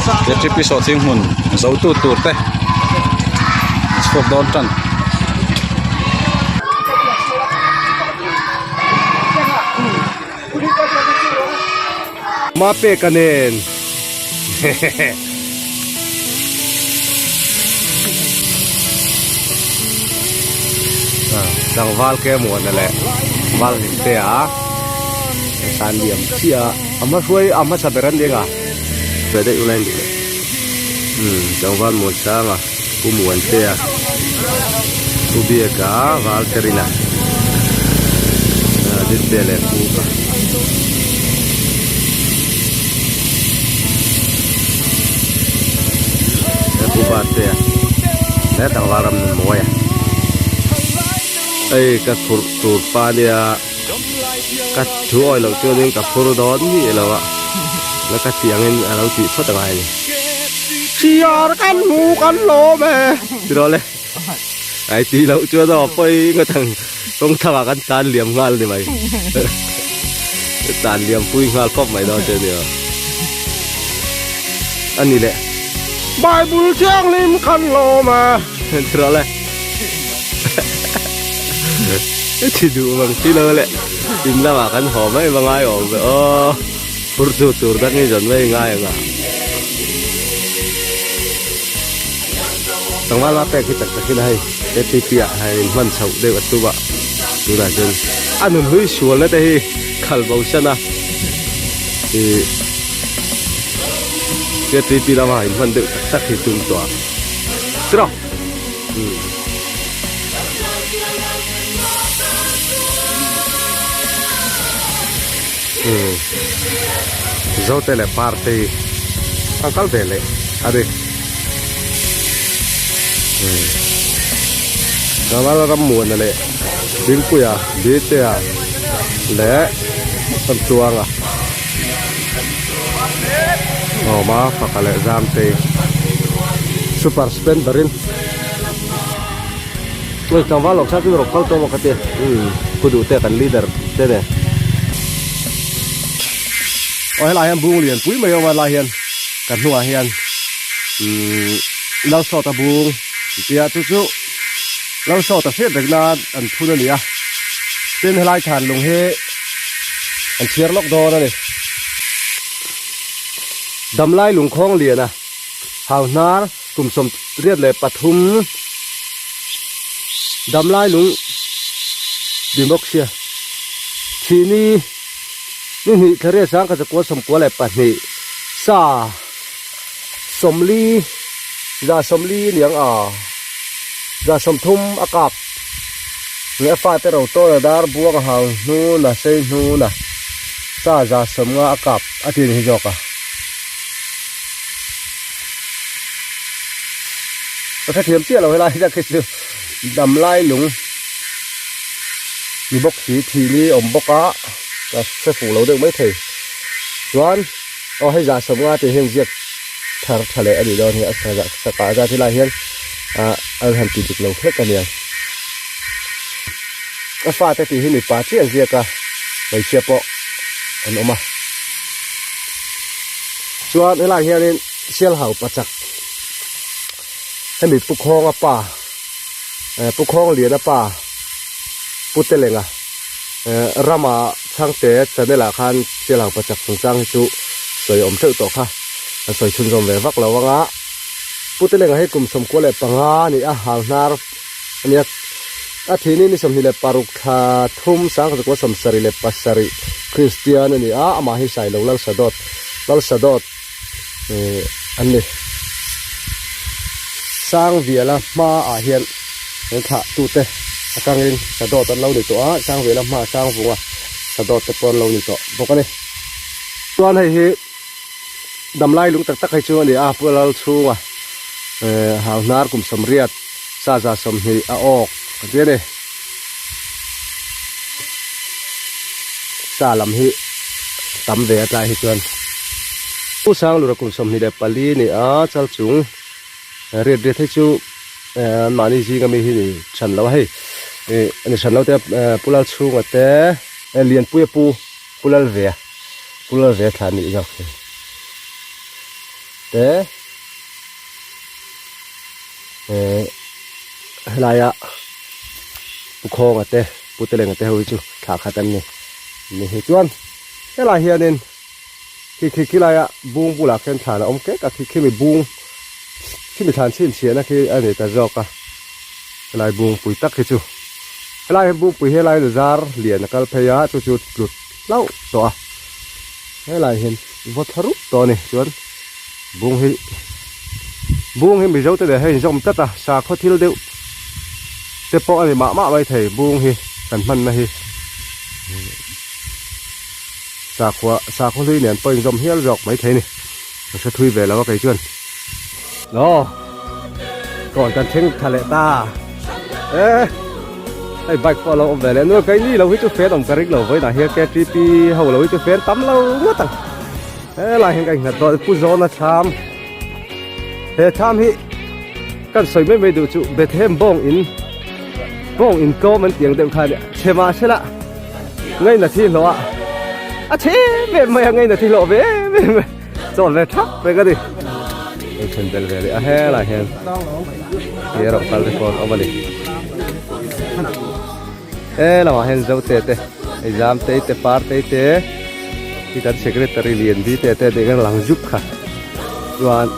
Ktp sawhthing hmun zo tu tur te chhuak dawn tan. Mapeka nen tlangval ke muana leh val hlim te a tan liam chiah a a hma hruai a hmasa ber an eng a ve daih ulai ni leh umm tlangval muan sanga pu muan te a pu biaka val terina dinte leh pu ka. Pu Bate a he tlangval ram nun mawi a hei ka phurh tur pa nia ka thu awi loh chuanin ka phur dawn mi lo a la ka tih angin a lo tih phawt angai a ni chhiar kan hmu kan lawm e ti rawh le ai tih loh chuan aw pawi ngawt ang kawng thangah kan tlan liam nghal ni mai tlan liam pui nghal khawp mai dawn che nia a ni leh Bible thianghlim kan lawm e ti rawh le Thi duh vang si lo le in lamah kan haw mai va ngai awm ve aw phur tu tur dang hi zawn mai ngai ang a tlangval a pek hi tak tak in a hei ktp ah hei in hman chhoh deuh a tum a tunah chuan a nun hlui sual na te hi khal bo san a ih ktp lama in hman deuh tak tak hi tum tawh a tiraw. Zote leh party an kal ve leh a ni Kamal Rammuana leh Dingpuia Bitea leh Samtluanga Awma Faka leh Zamtei Super Spender in Ui tlangval lo kha chu rawk kal tawh maw ka ti umm pu duh te kan leader te nen aw helai hian bung lian pui mai a awm a helai hian kan hnungah hian umm lalsawta bung tia chu chu lalsawta hriat reng nan an phun a ni a tin helai thlan lung hi an chhiar lawk dawn a ni damlai lungkhawng lian a hau hnar. Kum 83 damlai lung Democracy thihni ni hnih thla riat sang khat zakua 92 sa 40 za 40 aniang a za 30 a kap leh a fate ro tawn a dar buang a hang hnun a sei hnun a sa za 50 a kap a ti ni hi zawk a. Ka hrethiam chiah lo helai tak hi chu dam lai lung ni bawk si thih ni awm bawk a ka hre fuh lo deuh mai thei chuan aw hei zah 50 tih hian ziak thar tha leh a nih dawn hi a sakah zat helai hian ah an han ti dik lo hlek a nia a fate tih hi mipa chiah an ziak a hmeichhia pawh an awm a. Chuan helai hianin Sialhau pachak hemi Pu Khawnga pa eh Pu Khawngliana pa Pu Telenga eh rama chhangte channel ah khan Sialhau pachak chungchang hi chu sawi awm theuh tawh kha a sawi chhunzawm ve vak lo anga Pu Telenga hi kum 95 a ni a hang hnar a nia a thihni ni 26 thla thum 1977 Kristian a ni a amah hi Sailo Lalsadawt Lalsadawt eh an ni. Sangviala hmaah hian an thlah tute atangin Sadawt an lo ni tawh a, Sangviala hmaah Sangvunga Sadawt te pawh an lo ni tawh bawk a ni. Chuan hei hi damlai lung tak tak hei chu a ni a, Pu Lalchhunga eh Hauhnar kum 80 sa za 20 a awk a ti a ni. Sa lam hi tam ve a tlai hi chuan Pu Sanglura kum 24 ni a chal chung riat riat hi chu an mahni zing ami hi ni than lo a hei ih ni than lo te Pu Lalchhunga te Lianpuia pu Pu Lalvea Pu Lalvea thla a nih zawk hi. Te eh helaia Pu Khawnga te Pu Telenga te ho hi chu thlah khat an ni. Ni hi chuan helai hianin khi khi khilaia bung bulah khian thlan a awm kek a khi khimi bung khimi thlan chhinchhiahna khi a ni ta zawk a helai bungpui tak hi chu helai hian bungpui helai zar lian a kal phei a chu chu tlut hlauh tawh a helai hian vaw thla rup tawh a ni chuan bung hi bung hi mizo te leh hei inzawm tlat a sakhaw thil deuh te pawh a ni mah mah mai thei bung hi kan hmanna hi. Sakhua sakhaw hlui nen pawh inzawm hial zawk maithei a ni. Ka hre thui ve lo a kei chuan. Aw kawn kan thleng tha leh ta e hei bike pawh a lo awm ve leh nual kei ni lo hi chu fan awm ka ring lo vawiinah hian ktp ho lo hi chu fan tam lo ngawt ang helai hian ka innghat dawn pu zawna thlam he thlam hi kan sawi mai mai duh chu Bethlehem bawng in bawng in tlawm an tih ang deuh kha a nia chhe mahsela Ngaina thi hlawh a a chhe em em mai a ngaina thi hlawh ve em em mai chawl ve thap reng a ni hei then bel ve leh a helai hian he rawng kal te pawh an awm a ni he lamah hian zo te te hei zam te te par te te hi kan secretary lian bi te te tih kan lang zuk kha chuan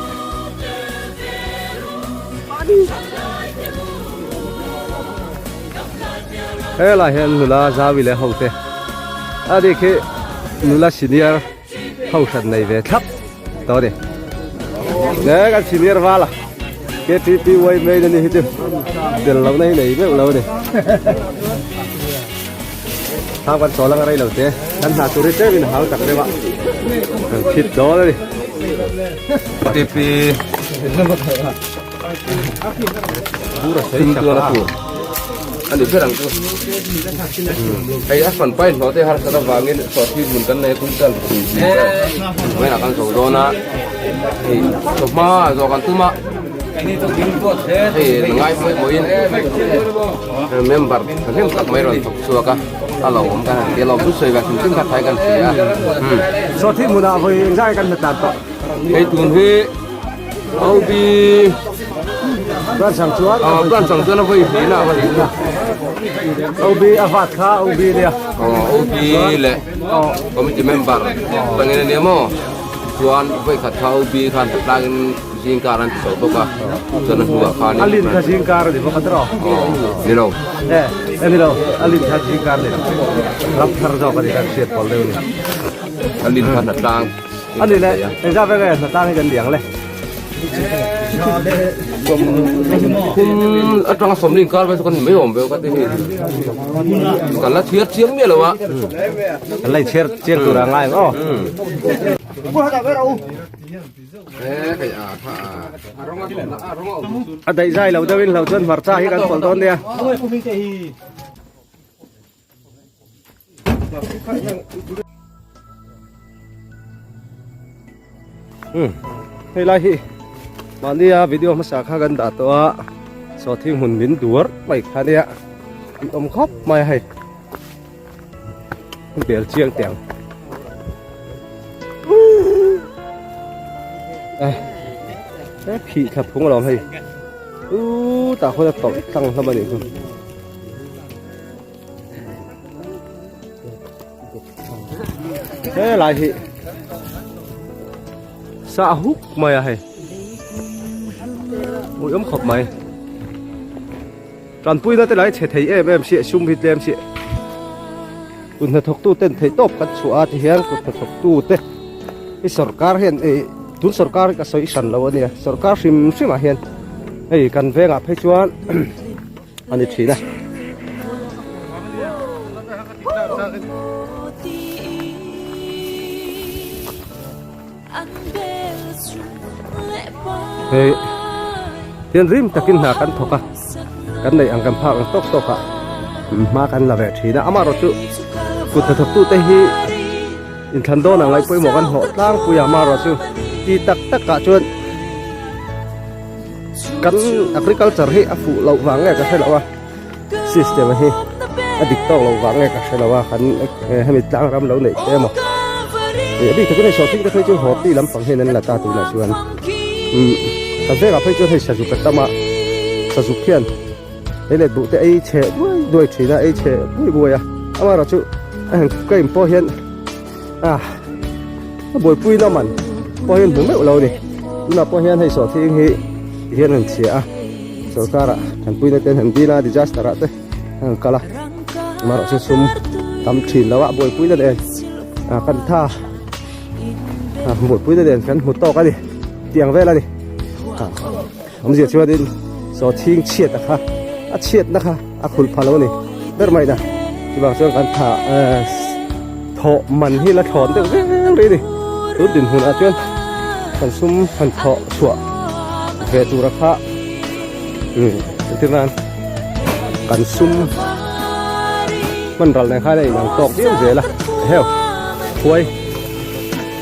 Helai hian nula zawi leh ho te a ni khi nula senior ho hran nei ve thlap tawh a ni he kan senior val a ktp uai main a ni hi chu tel lohna hi nei meuh lo a ni thau kan chawl anga rei lo te kan hna tur hi tlem in a hau tak deuh a kan khit dawn a ni. Ktp Thingtual a tur a ni ber ang chu. Hei a hran pain hlawh te harsat avangin sawhthing hmun kan nei a kum chuan pui pui te vawiinah kan zo dawn a hei chawhma zawh kan tum a hei ngai pawimawhin member thahnem tak mai rawn thawk chhuak a a lo awm kan han ti a lawm thusawi ve hrim hrim kha thai kan hria a. Sawhthing hmunah vawi engzai kan hmet tan tawh. Hei tun hi OB Branch ang chuan Aw branch ang chuan a vawi hnih na a va nih chu. OB a vat kha OB nia. Aw OB leh committee member tangin a nia maw chuan vawi khat kha OB khan tlangin zingkar an ti chho bawk a chuan a hnuah khanin A lin kha zingkar a ni bawk a tiraw? Aw ni lo. E e ni lo a lin kha zingkar ni lo ram thar zawk a ni kha hriat pawl deuh a ni. A lin kha hnatlang. A ni le, engzah vek e hnatlang hi kan liang le. Khum atanga sawmli inkar vel chu kan ni mai awm ve ka ti hi. Kan la chhiar chiang miah lo a. Kan la chhiar chiang tur a ngai ang aw. A daih zai lo deuhin hlo chuan hmarcha hi kan pawlh dawn nia. Hei lai hi mahnia video hmasa kha kan dah tawh a sawhthing hmun min duar mai kha nia tih awm khawp mai a hei bel chiang teh ang e phih thla phung alawm hei u tah khawn a tawlh tlang hlawm a nih chu. He lai hi sa huk mai a hei ui awm khawp mai tanpuina te lai chhe thei em em sia sum hi tlem sia kut hnathawk tu ten theih tawp kan chhuah a ti hian kut hnathawk tu te hi sorkar hian ei tun sorkar hi ka sawi hran lo ania sorkar hrim hrim ah hian hei kan vengah phei chuan a ni thin a. Hei hian rim takin hna kan thawk a kan neih ang kan phak ang tawk tawk ah hma kan la ve thin a amaherawh chu kut hnathawk tute hi inthlan dawn ang ngaih pawimawh kan hlawh tlangpui a amaherawh chu ti tak tak ah chuan Kan agriculture hi a fuh loh vang nge ka hre lo a system hi a dik tawk loh vang nge ka hre lo a kan hemi tlang ram lo neih te emaw. Ih a bik takin hei sawhthing te phei chu hawti lampang hian an la ta tunah chuan umm ka vengah phei chuan hei sazuk a tam a sazuk hian hei let buh te ei chhe duai duai thin a ei chhe buai buai a amaherawhchu a heng claim pawh hian ah a buaipui na man pawh hian hmu meuh lo a ni tunah pawh hian hei sawhthing hi tihian an chhia a sorkar ah tanpuina te an han dil a disaster ah te an han kal a amaherawhchu sum tam thin lo a buaipui na nen ah kan tha ah buaipui na nen kan hmu tawk a ni tiang vel a ni ah awmzia chuanin sawhthing chhiat a kha a chhiatna kha a khulh pha lo a ni ber mai na chuvang chuan kan tha eh thawh man hi la thlawn deuh zel rih a ni tun dinhmun ah chuan kan sum han thawh chhuah ve tura kha umm entir nan kan sum hman ral nen khan a inang tawk viau zel a heu khuai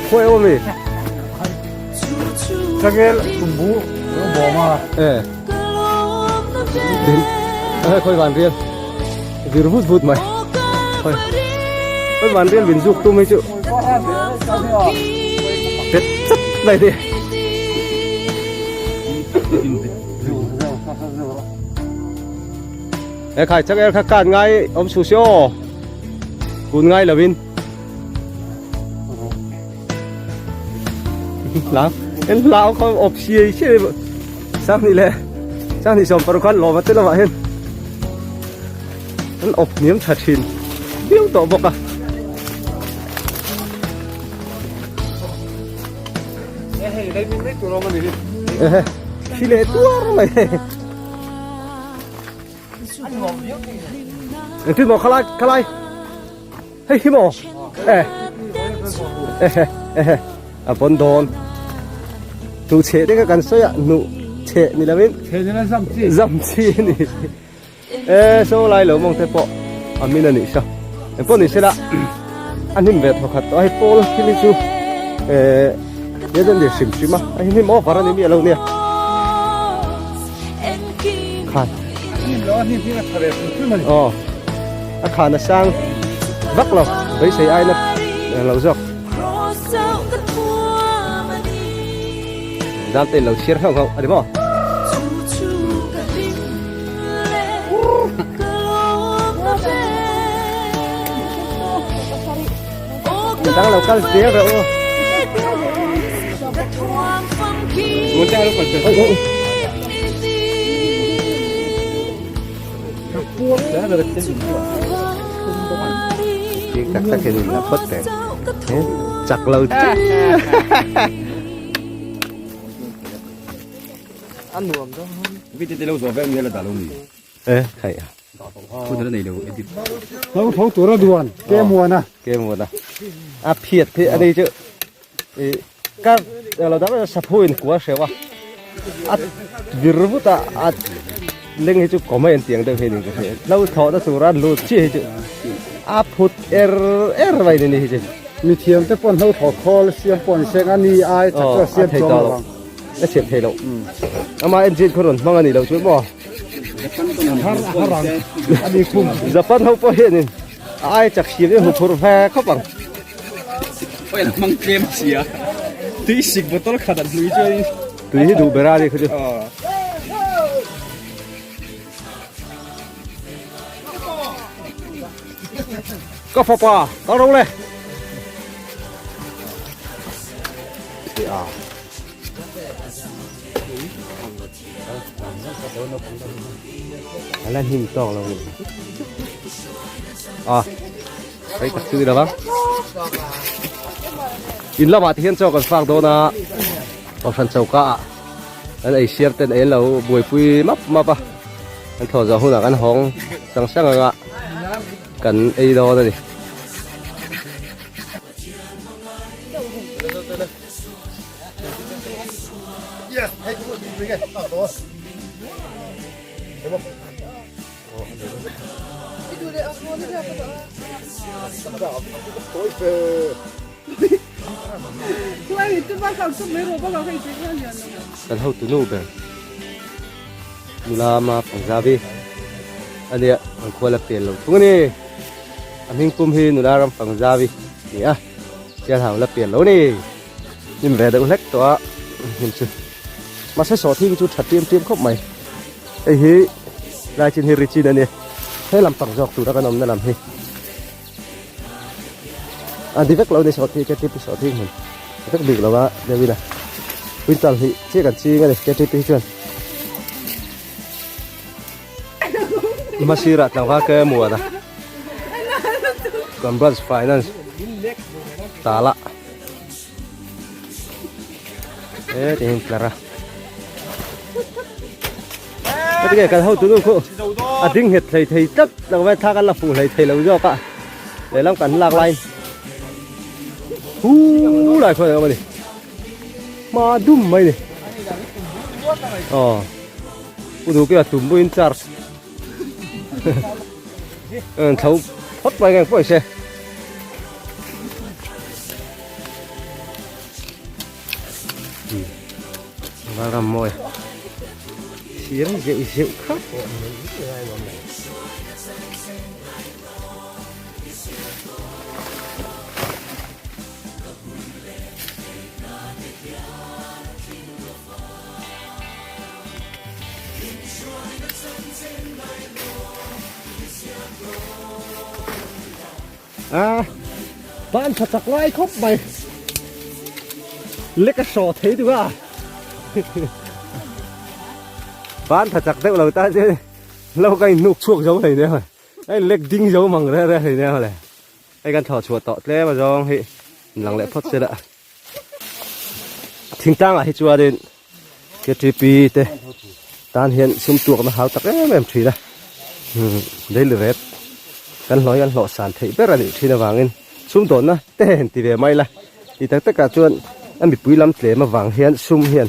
khuai awm a mi. Changel tumbu lo bawm a. Eh. Din. Eh khoi van rial. Vir vut vut mai. Khoi. Khoi van rial vin zuk tum hi chu. Pet chat mai đi. Eh khai changel kha kan ngai om su si o. Kun ngai lovin. Lau kha awp siai siai sanghnih leh sanghnih sawm paruk khan lawm a te lamah hian an awp hniam tha thin viau tawh bawk a. Ehe khi leh tuar mai engtin maw khalai khalai. Hei hi maw? Eh. Eh eh a vawn dawn. Tu chhe te kha kan sawi a hnuh chhe ni lovin. Chhe ni lo zam chi. Zam chi a ni. Eh so lai lo mawng te pawh a min a nih sa. Eng pawh ni se la a hnim ve thaw khat tawh a hei pawl thil hi chu eh hian a ni hrim hrim a a hi hnim over a ni miah lo nia. Khan. Hnim lo a hnim hi a tha ve hrim hrim a ni. Aw. A khan a sang vak lo beisei aina lo zawk. Zam te in lo chhiar nghauh nghauh a ni maw? Dang lo kal zel rawh u. Tak tak hian in la phawt teh chak lo che a nuam dawn Vite te lo zawh vel mi la dah lo ni e khai a phun la nei lo edit lo tho tur a duan ke muana ke muana a phiat the ani chu e ka lo dang saphu in kua hreuh a a vir vut a a leng hi chu kawm a en tiang deuh hi ni ka hria hlo thlawh na tura lut chiah hi chu a phut er er mai ni hi chu mi thiam te pawn hlo thlawh khawl siam pawh ni seng a ni ai chak chu a siam chuang lo ang a siam thei lo ama engine khaw rawn hmang a ni lo chu maw Japan ho pawh hianin a ai chak siam hi huphurh ve khawp ang. Oil hmang tlem sia tui sik bottle khat an hlui chuan in tui hi duh ber a ni kha chu ka fapa ka ro le a ala hnim tawk lo ni a Hei tak chu ni lo vang. In lamah te hian chaw kan fak dawn a, Kohhran choka ah an ei siam ten ei an lo buaipui map map a, an thaw zawh hunah kan hawng sang sang anga kan ei dawn a ni. Kan hotu nu ber nula ma Punjabi a nia an khual a pel lo thung a ni. A hming pum hi nula ram Punjabi a ni a. Sialhau la pian lo ni. Hnim ve deuh hlek tawh a hnim chu. Mahse sawhthing hi chu tha tiam tiam khawp mai. Hei hi lai chin hi ri chin a ni. He lam pang zawk tura kan awmna lam hi. A di vek lo ni sawhthing KTP sawhthing hmun. Vek bik lo a deuhin a. Quintal hnih chiah kan ching a ni KTP hi chuan. Hmasirah tlangval ke muan a kan branch finance tala e ti hin tlar a Ati kan hotu nu khu a ding nghet thei thei tlat tlangval thla kan la fuh hlei thei lo zawk a lehlam kan lak laiin hu lai khawi ang a ni. Hma dum mai ni. Aw. U du kia tum buin charge. En tho phot mai ngang pawh se. Ram mawi. Siam zeuh zeuh kha. A ban tha chak lai khawp mai lek a saw thei duh a ban tha chak deuh lo tan chuan lo ka inhnuk chhuak zo hlei nia a inlek ding zo mang reng reng hlei nia mawle. Hei kan thlawh chhuah tawh tlem a zawng hi lang leh phawt sela thingtlang ah hi chuanin ktp te tan hian sum tuakna hau tak em em thin a daily rate kan hlawh hi kan hlawh san theih ber a nih thin avangin sum dawnna te han ti ve mai la ti tak takah chuan a mipui lam tlem avang hian sum hian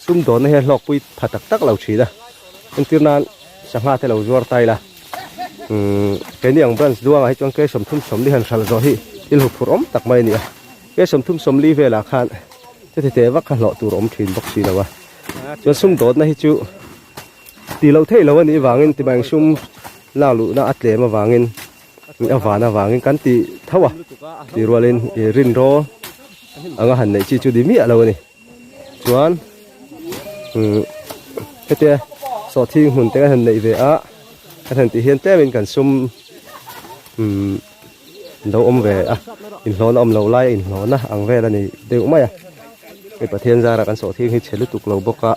sum dawnna hian hlawkpui pha tak tak lo thin a entir nan sangha te lo zuar ta ila. Umm keini ang branch duangah hi chuan ke 30 40 han hralh zawh hi thil huphurh awm tak mai a ni a ke 30 40 velah khan chuti teh vak kha hlawh tur awm thin bawk si lo a chuan sum dawtna hi chu tih loh theih loh a nih vangin ti mai sum lak luhna a tlem avangin a van avangin kan ti tho a tih rualin ih rinraw anga han neih chi chu ni miah lo a ni. Chuan umm hetia sawhthing hmun te kan han neih ve a kan han tih hian tlemin kan sum umm lo awm ve a inhlawhna awm loh lai a inhlawhna ang vel a ni deuh mai a hei Pathian zara kan sawhthing hi chhe lutuk lo bawk a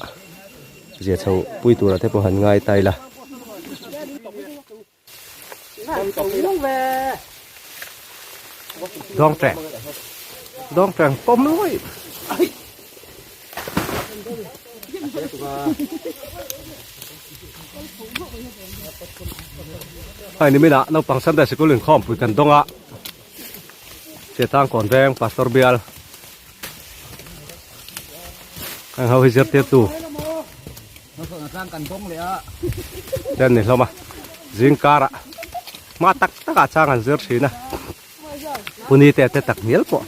zia chho pui turah te pawh han ngai ta ila. Dawng treng Dawng treng pawm luai Hei niminah naupang Sunday Sikul inkhawmpui kan dawng a Chetang kawn veng Pastor bial Heng ho hi zirtirtu Te an ni hlawm a zing karah hma tak takah chang an zir thin a puni te te tak hnial pawh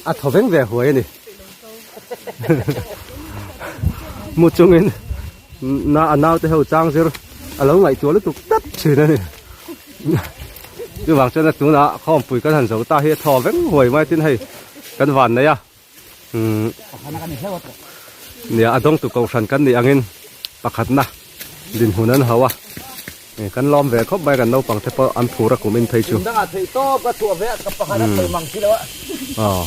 a thaw veng ve huai a ni mu chungin na a naute ho chang zir a lo ngaihtuah lutuk tlat thin a ni chuvang chuan tunah khawmpui kan han zo ta hi a thaw veng huai mai tin hei kan van nei a. Umm nia a dawngtu kohhran kan nih angin pakhatna dinhmun an hauh a kan lawm ve khawp mai kan naupang te pawh an phur a kum in phei chu aw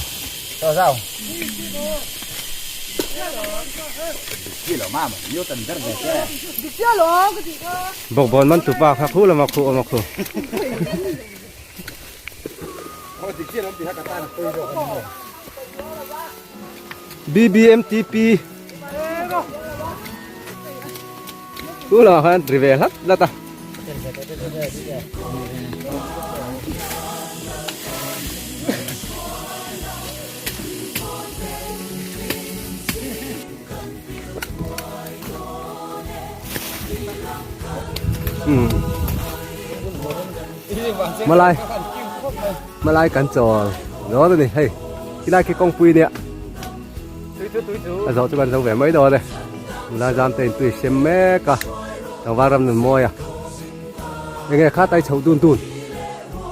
bawkbawn man tupa kha khu lama khu awm a khu. BBMTP Tuna khan ri ve hlat hlat a Malai Malai kan chawl dawn a ni hei khilai khi kawngpui nia a zawh chu kan zo ve mai dawn e nula zam te in tui sem mek a tlangval ram nun mawi a enge kha tai chho dun dun.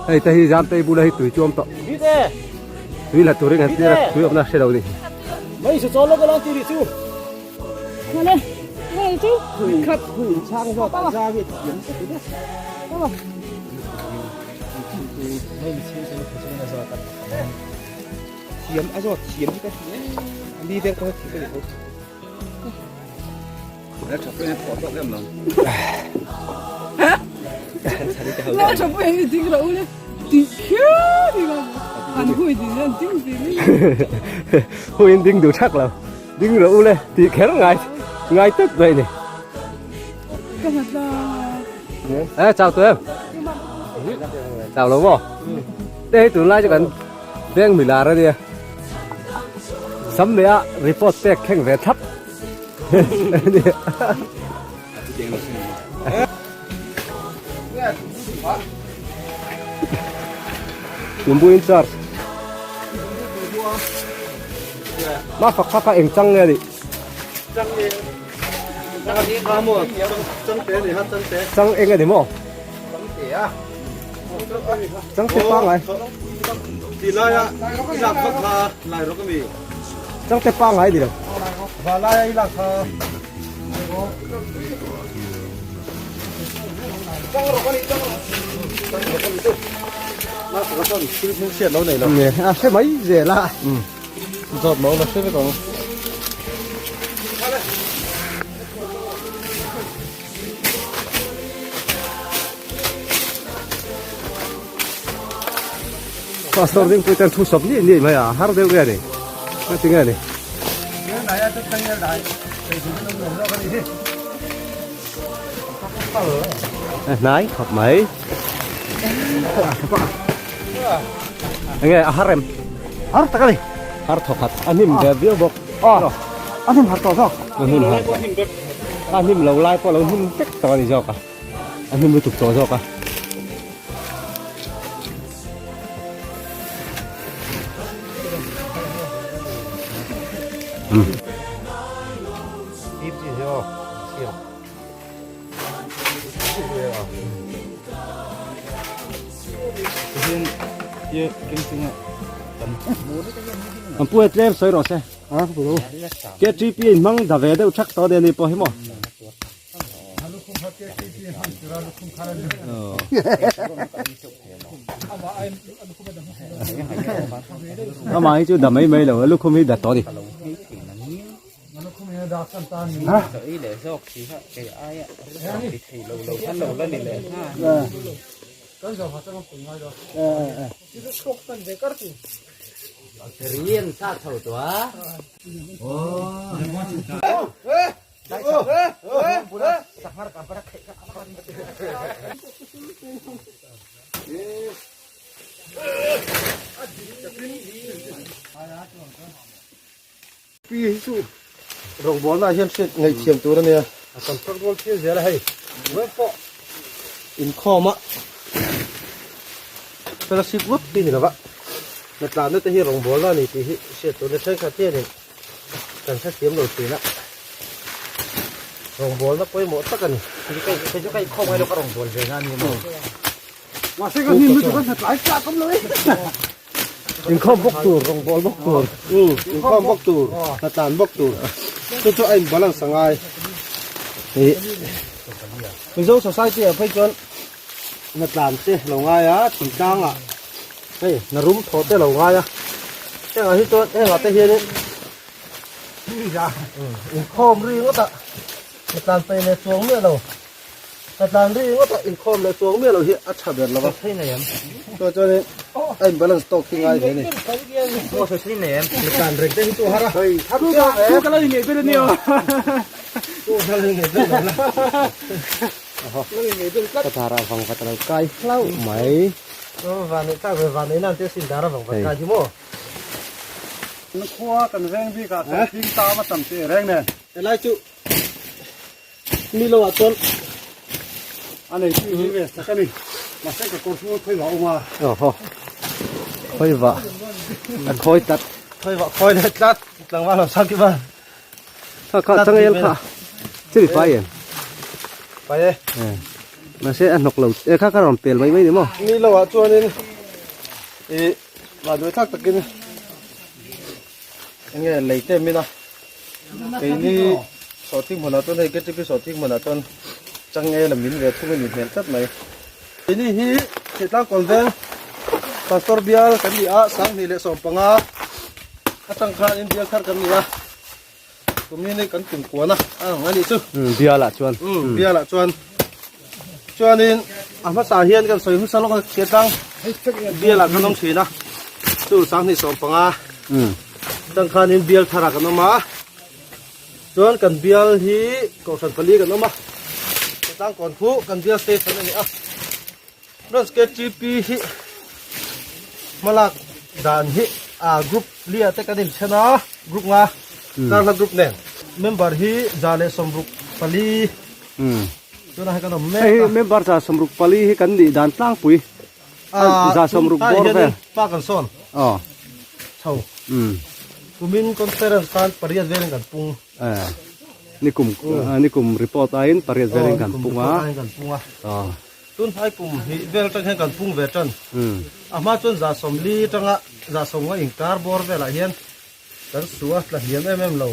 Hei te hi Zamtei bula hi tui chuam tawh. Tui la turin an tir a, tui awmna hre lo ni. Huin ding duh thak lo ding rawh u le tih kher ngai ngai tawp mai ni e chau tawh em chau lo maw te hei tunlai chu kan veng milar ania sam leh a report pek thleng ve thlap. Tumbu in charge. Ma fak fak a eng chang nge ni? Chang eng ani maw? Chang te pangai. Chang te pangai ni lo. A hre mai zel a. Zawt lo la hre vek ang. Pastor ding pui ten thu sawp ni ni mai a har deuh nge ni a ti nge ni hnai khawp mai enge a har em har tak ani har thawk khat a hnim ve viau bawk a hnim har tawh zawk a hnim har a hnim lo lai pawh lo hnim vek tawh ani zawk a a hnim lutuk tawh zawk a. An pu e tlem sawi rawh se. KTP in hmang da ve deuh thak tawh ania ni pawh hi maw. Amah hi chu da mai mai lo a lukhum hi da tawh a ni. Pi hi chu rawngbawlna hian hriat ngaihthiam tur a nia. A tam tak rual thil zel a hei. Vek pawh inkhawm a fellowship ngawt hi ni lova hnatlanna te hi rawngbawlna a ni tih hi hriat tur a ni. Thenkhat hianin kan hrethiam lo thin a, rawngbawlna pawimawh tak a ni. Kei chu ka inkhawm ngai lo ka rawngbâwl ve na a ni maw. Mahse ka hnim lutuk a hnatlai chak awm lo e. Inkhawm bawk tur, rawngbâwl bawk tur. Inkhawm bawk tur, hnatlan bawk tur. Chu chu a in balance a ngai. Mizo society ah phei chuan hnatlan te lo ngai a, thingtlang ah hei hna rum thaw te lo ngai a. Hengah hi chuan hengah te hianin inkhawm ri ngawt a, hnatlan pei leh chuang miah lo. Ka tlan ri ngawt a, inkhawm leh chuang miah lo hi a tha ber lo va. Chuan chuanin a in balance tawk hi ngai ve a ni. Ka tlan reng te hi chu a har a. Thu ka lo inngei ber a nia. Thu ka lo inngei ber lo la. Ka dar a vang vat a lo kai hlauh mai. Van neih tlak ve van neih nan te sin dar a vang vat kai hi maw. Khua kan veng bik ah chuan hling tam a tam teh reng nen. Helai chu Mi lo ah chuan a nei tih hi ve sak a ni. Mahse ka kawr chhunga khawi vah a awm a. Aw haw. Khawi vah. A khawi tlat. Khawi vah khawi leh tlat. Tlangval lo sak i va. Kha kha changel kha. Chiri pai em? Pai e. Mahse a hnawk lo e kha ka rawn pel mai mai ni maw? Ni lo ah chuanin ih mahni thlak takin enge lei te min a keini sawhthing hmunah chuan hei KTP sawhthing hmunah chuan changel a min ve thung a nih hmel tlat mai. Keini hi Thitlang Convent Pastor bial kan ni a 2015 atang khan in bial thar kan ni a. Kum hi kan kum kuan a ang a nih chu. Bial ah chuan. Bial ah chuan. Chuanin a hmasa hian kan sawi hmasa lawk a Thitlang bial ah kan awm thin a. Chu 2015 atang khanin bial thar ah kan awm a. Chuan kan bial hi kohhran pali kan awm a. Thitlang kawn khu kan bial station a ni a. Branch KTP hi hmalak dan hi a group lia te kan inthen a group nga karhla group nen member hi 164 tunah hian kan awm mek a. Hei member 164 hi kan nih dan tlangpui 160 bawr vel. Pa kan sawn chho kumin conference khan pariat velin kan pung. Nikum nikum report aiin pariat velin kan pung a. Tun hnai kum hnih vel atang hian kan pung ve tan. A hma chuan 140 atanga 150 inkar bawr velah hian kan su a, tla hniam em em lo.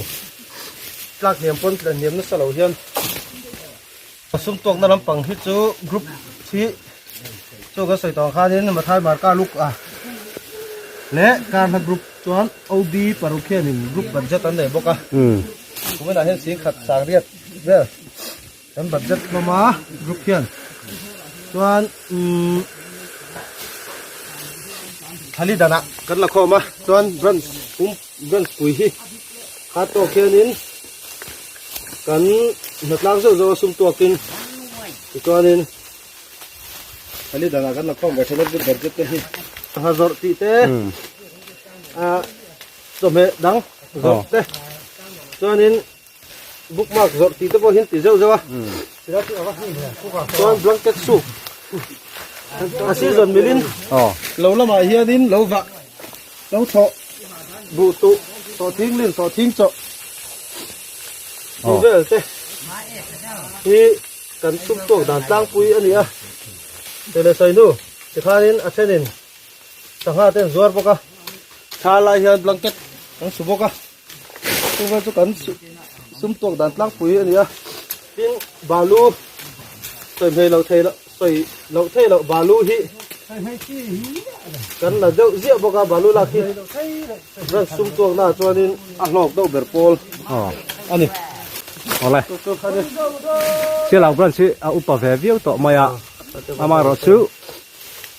Tlak hniam pawn tla hniam nasa lo hian sum tawkna lampang hi chu group hi chu kan sawi tawh ang khanin Mathai Marka Luk a leh Karhla group chuan OB paruk hianin group budget an nei bawk a. Kuminah hian singkhat sangriat vel. Kan budget hlawm a group hian chuan umm thali danah kan la khawm a chuan branch pum branch pui hi kha tawk hianin kan hnatlang zeuh zeuh a sum tuakin tichuanin thali danah kan la khawm ve thin a group budget te hi ha zawrh tih te ah chawhmeh dang zawrh te chuanin. Bookmark zawrh tih te pawh hian ti zeuh zeuh a. Chuan blanket soup a season milin lo lamah hianin lo vah lo thlawh buh tuh tawh thing lin tawh thing chawh tih vel te hi kan sum tawk dan tlangpui a ni a. Tele sawi hnu tikhanin a thenin sangha te an zuar bawk a. Thla lai hian blanket kan su bawk a. Chuvang chu kan sum tuak dan tlangpui a ni a, tin balu sawi hmei loh thei loh sawi loh thei loh balu hi kan la deuh ziah bawk a balu lak hi ran sum tuak na chuanin a hlawk deuh ber pawl a ni. Awle Sialau branch hi a upa ve viau tawh mai a, amaherawhchu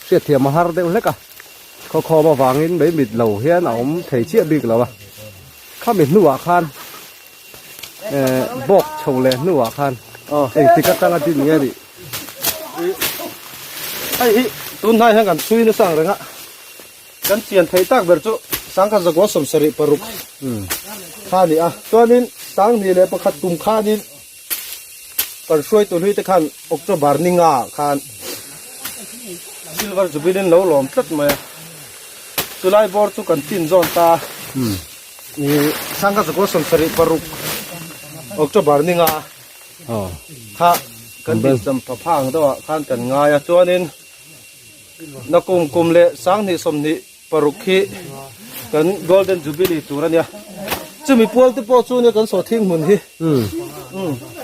hriatthiam a har deuh hlek a. Khawkhawm avangin mei mit lo hian a awm thei chiah bik lo a, khami hnuah khan eh bawk chho leh hnuah khan engtik atanga din nge nih? Hei hi tunhnai hian kan chhui nasa ang reng a, kan chian theih tak ber chu 1976 kha a ni a, chuanin 2001 kum khanin kan hruaitu hlui te khan October ni nga khan Silver Jubilee in lo lawm tlat mai a, chulai bawr chu kan tin zawn ta ni 1976 October ni nga kha kan din cham pha pha ang deuh ah khan kan ngai a, chuanin nakum kum leh 2026 hi kan Golden Jubilee tur a nia, chumi pual te pawh chu nia kan sawhthing hmun hi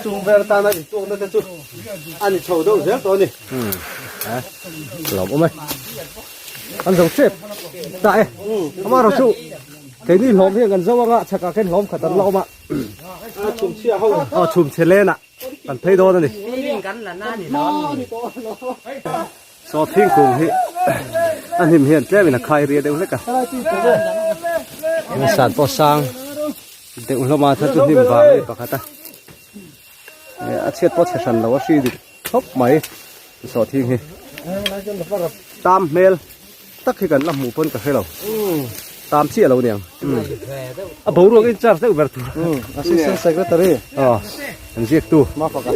chung vel atana intuakna te chu a ni chho deuh zel tawh a ni. Lawm awm e, an zo chep ta e, amaherawh chu keini hlawm hian kan zo anga chhakah khen hlawm khat an la awm a, aw chhumchhe lenah. Kan phei dawn a ni. Saw thingkung hi a hnim hian tlemin a khai ria deuh hlek a. San pawh sang deuh hlawm a thar chu hnim vang a ni pakhat a. A chhiat pawh chhe hran lo a hri dik khawp mai saw thing hi. Tam hmel tak hi kan la hmuh pawn ka hre lo. Tam chiah lo niang. A boruak in charge deuh ber tur. Assistant Secretary. Aw. An ziak tu. Ma faka.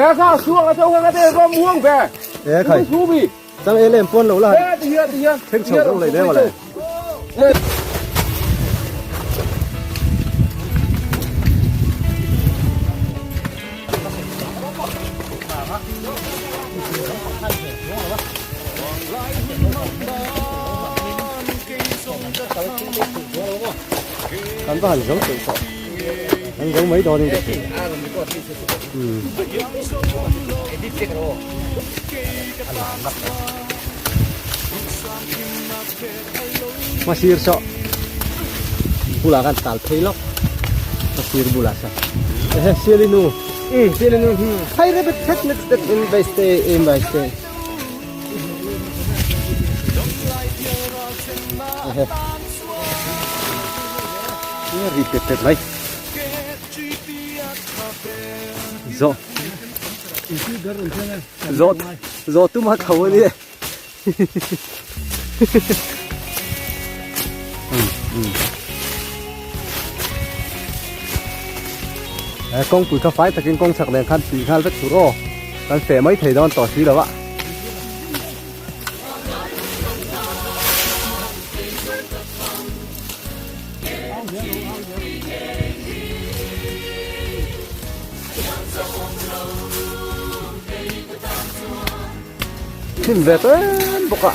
E kha suang a chau kha te rom huang ve. E khai. Thu bi. Chang e lem pawn lo la. E ti hian ti hian. Thleng chho deuh lei deuh le. Kan va han zo teuh tawh. Kan zo mai dawnin ka hria. Umm. Hmasir saw bulah khan tal phei lawk hmasir bulah saw ehe sialinu umm sialinu hai rebet thet net tet in vai stay in vai stay ehe ri pet pet mai zawh zawh zawh tum a tho a ni e. Kawngpui kha fai takin kawng chhak nen khan tih nghal vek tur aw kan feh mai thei dawn tawh si lo a. Hnim ve tlem bawk a.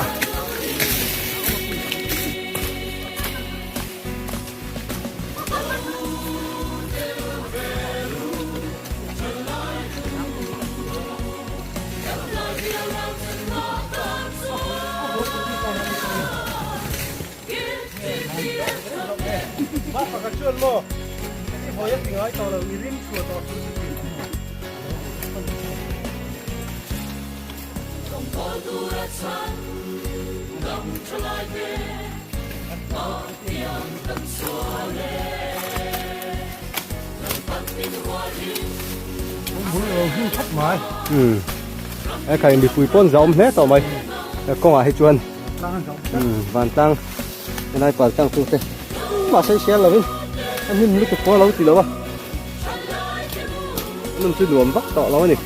He khai mipui pawn za awm hle tawh mai he kawngah hi chuan vantlang helai pal tlang tu te mahse i hriat lovin a hnim lutuk pawh a lo ti lo a. Hmun chu nuam vak tawh lo a ni.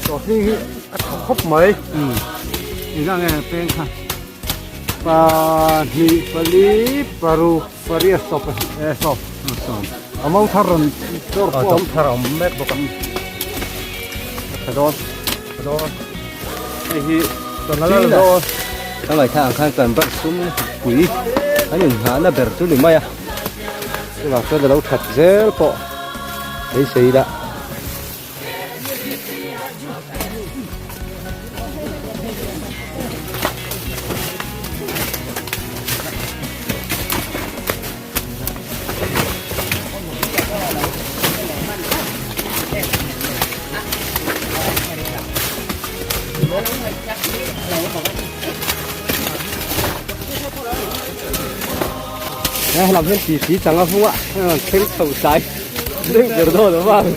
Tawhhling hi a tha khawp mai. Engah nge peng kha. Pahnih pali paruk pariat sawp eh sawp sawm a mau thar rawn dawr pawh awm thar a awm mek bawk a a tha dawn tha dawn hei hi china ka ngaihthla ang khan kan bar sum pui an inngahna ber chu ni mai a chuvang chuan a lo that zel pawh beisei ila. He lam hian titi chang a vung a thleng chho sai deuh ber dawn a vang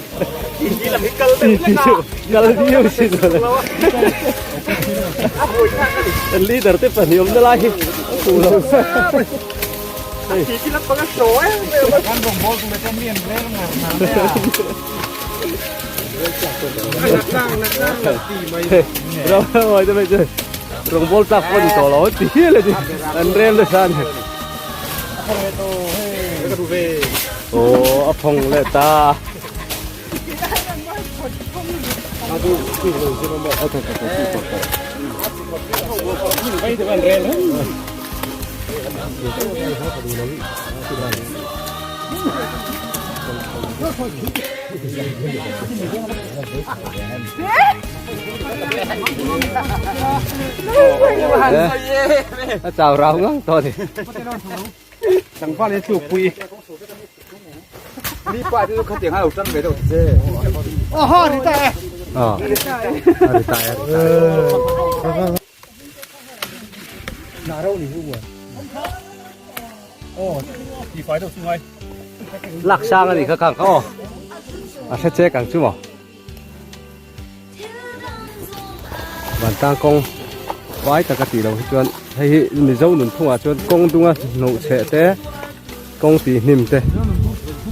titi chu kal viau sin mawle kan leader te pahnih awmna lai hi a fuh lo Rawngbawl tlak pawh ni tawh lo ti hial a ni an rel nasa a ni. Aw a phawng leh ta. A chau rau ngang tawh a ni. Tlangval hi tluk pui. Mi pa te chu khatiang a lo tang ve deuh ta che. Aw ri ta e. Aw ri ta e. Ri ta e. Lak sang a ni kha khang kha aw. A hre chek ang chu maw. Vantlang kawng vai taka tih loh hi chuan hei hi Mizo nunphungah chuan kawng dunga hnawh chheh te kawng tih hnim te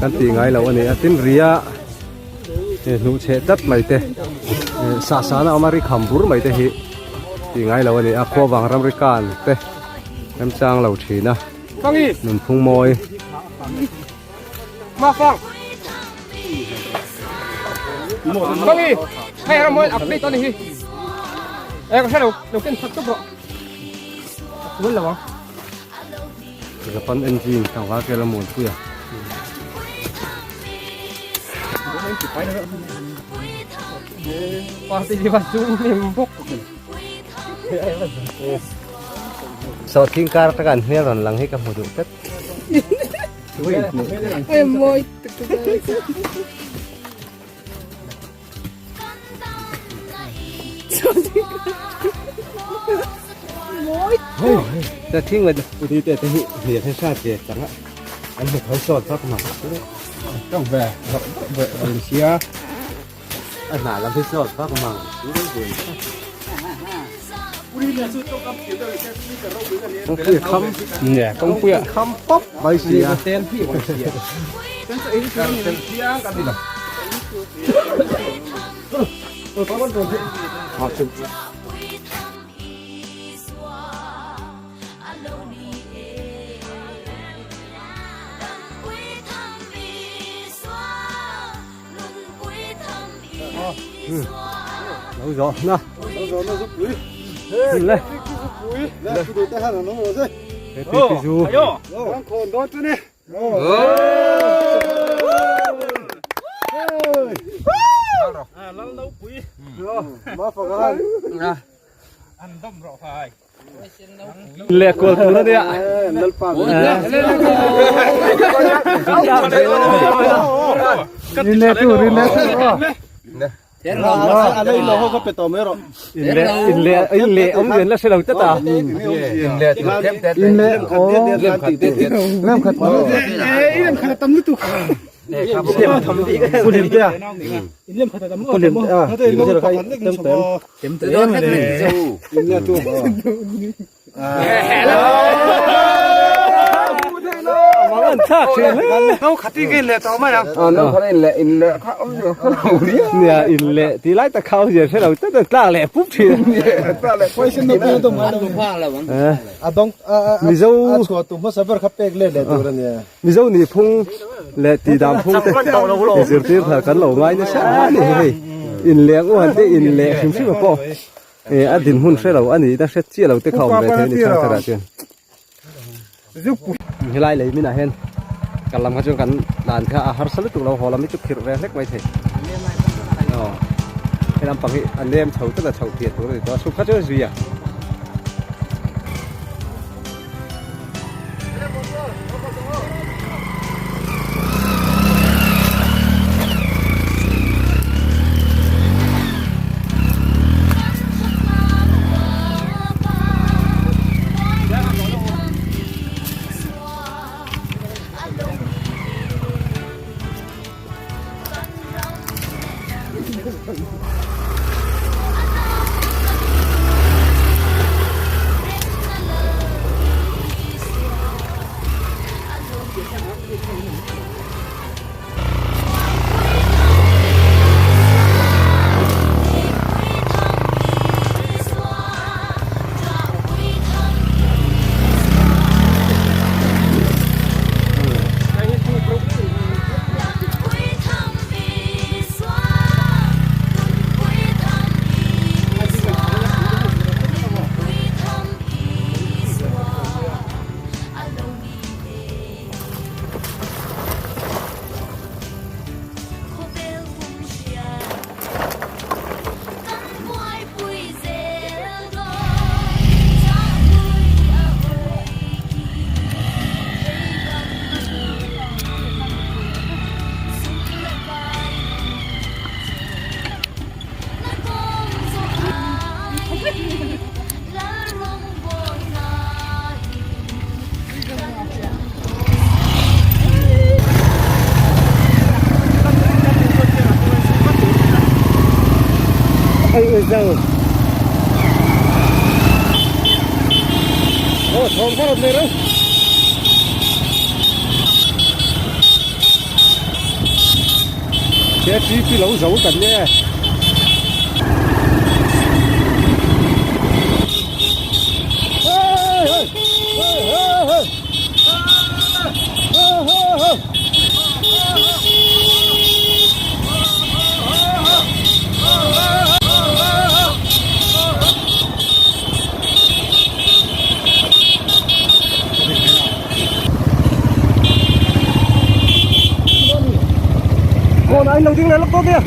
kan tih ngai loh a ni a tin ria hnuh chheh tlat mai te sah sahna awm a ri kham bur mai te hi. Tih ngai lo a ni a, khuavang ramri kan te remchang lo thin a, nunphung mawi. Japan engine tlangval vel a muanpui a. Sawhthing kar atanga an hmel rawn lang hi ka hmu duh tlat. Sawhthing te hi hmel hi hrat ve chang a an hmu tho sawt vak mai. A hnah lam hi sawt vak mang Kawngpui a kham Nge kawngpui a kham pawp mai si a Lo zawh na. Lo zawh na zuk pui. Le. Le ku du te han an awm lo se. He pi pi zu. Kan khawn dawn chu ni. Ma fakan. Le kual tur a nia. Lalpa. Rin le tu rin le tu. A lei lo ho ka pe tawh mai rawh. In le in le in le awm lian la hre lo tlat a. In le tur tlem te In le aw lem khat lem khat Lem khat a tam lutuk. Pu Limtea Pu Limtea tem tem Nia in leh ti lai tak kha awmzia hre lo tlat a tlak leh pup thin Mizo Mizo nih phung leh tih dan phung te zirtir thar kan lo ngai nasa a ni hei in leng u han te in leh hrim hrim a pawh eh a dinhmun hre lo a ni a hre chiah lo te kha awm ve thei a ni thang thar ah chuan helai lei minah hian kan lam kha chuan kan dan kha a harsa lutuk lo haw lam hi chu khirh ve hlek mai thei aw he lampang hi a nem chho tlat a chhoh pian tur a ni tawh a chhuk kha chuan zui a. Lo zo kan nge. In lo ding leh lawk dawn nia.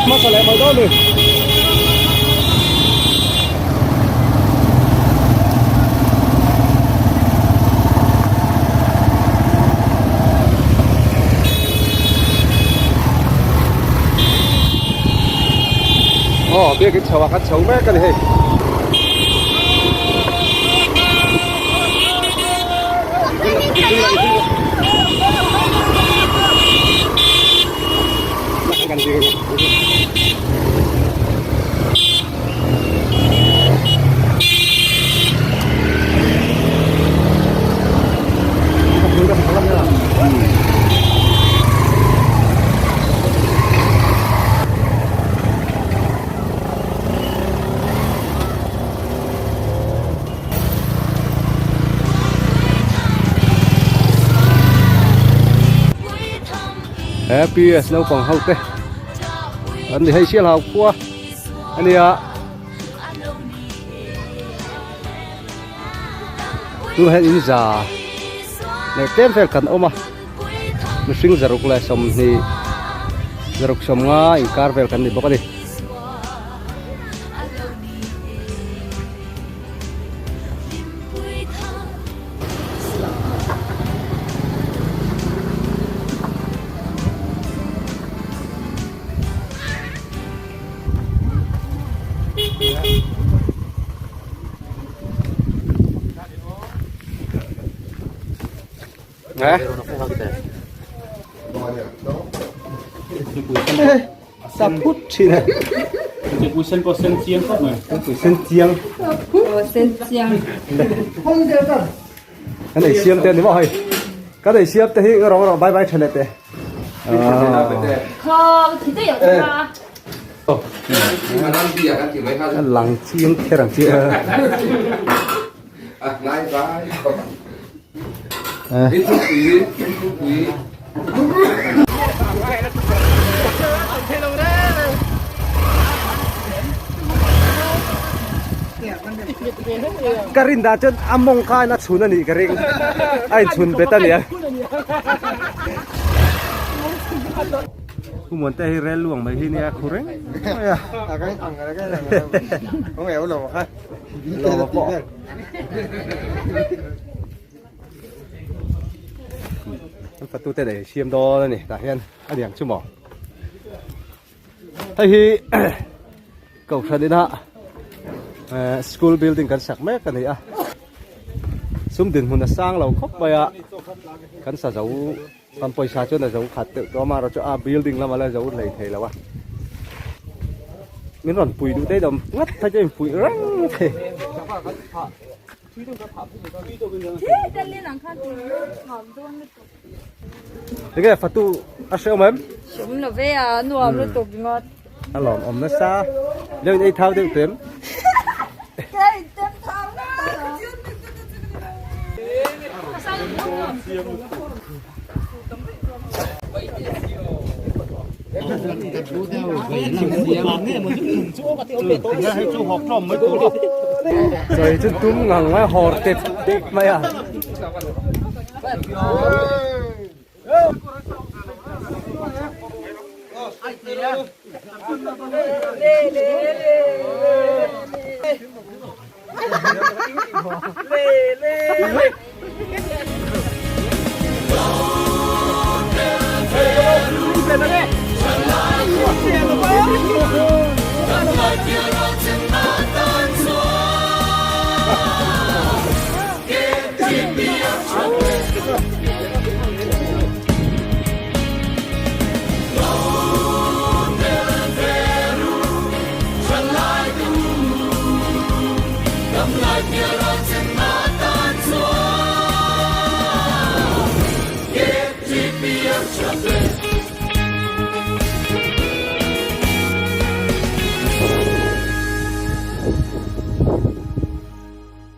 Hmasa leh mai dawn ni. Aw biakin chho ah kan chho mek a ni hei. He PS naupang ho te an ni hei sial hau khua a nia tunah hian in za leh tlem vel kan awm a mihring zaruk leh sawmhnih zaruk sawmnga inkar vel kan ni bawk a ni. Sa phut thin a. Pui sen pawh sen chiang khawp mai. Pui sen chiang. Sen chiang. Kan ei siam te ani maw hei. Kan ei siam te hi rawng rawng bai bai tha leh teh. Kha thi te yau kha. Lang chiang kher ang chi. Ka rin dan chuan a mawng kha in a chhun a nih ka ring a inchhun bet a nia. Pu Muante hi rel luang mai hi nia khu reng mai a. Lawma pawh. An fatu te nei siam dawn a ni tah hian a niang chu maw. Hei hi Kohhran ina school building kan sak mek a ni a. Sum dinhmun a sang lo khawp mai a kan sa zo kan pawisa chuan a zo khat deuh tawh a amaherawhchu a building lamah la zo hlei thei lo a. Min rawn pui duh te dawm ngat phei chu a inpuih reng thei. Enge fatu a hre awm em? Hre awm lo ve a, nuam lutuk ringawt. A lawm awm nasa. Leu in ei thau deuh tem. Ka in tem thau na. Trời chu tum ngang mai hawr tep tep mai a.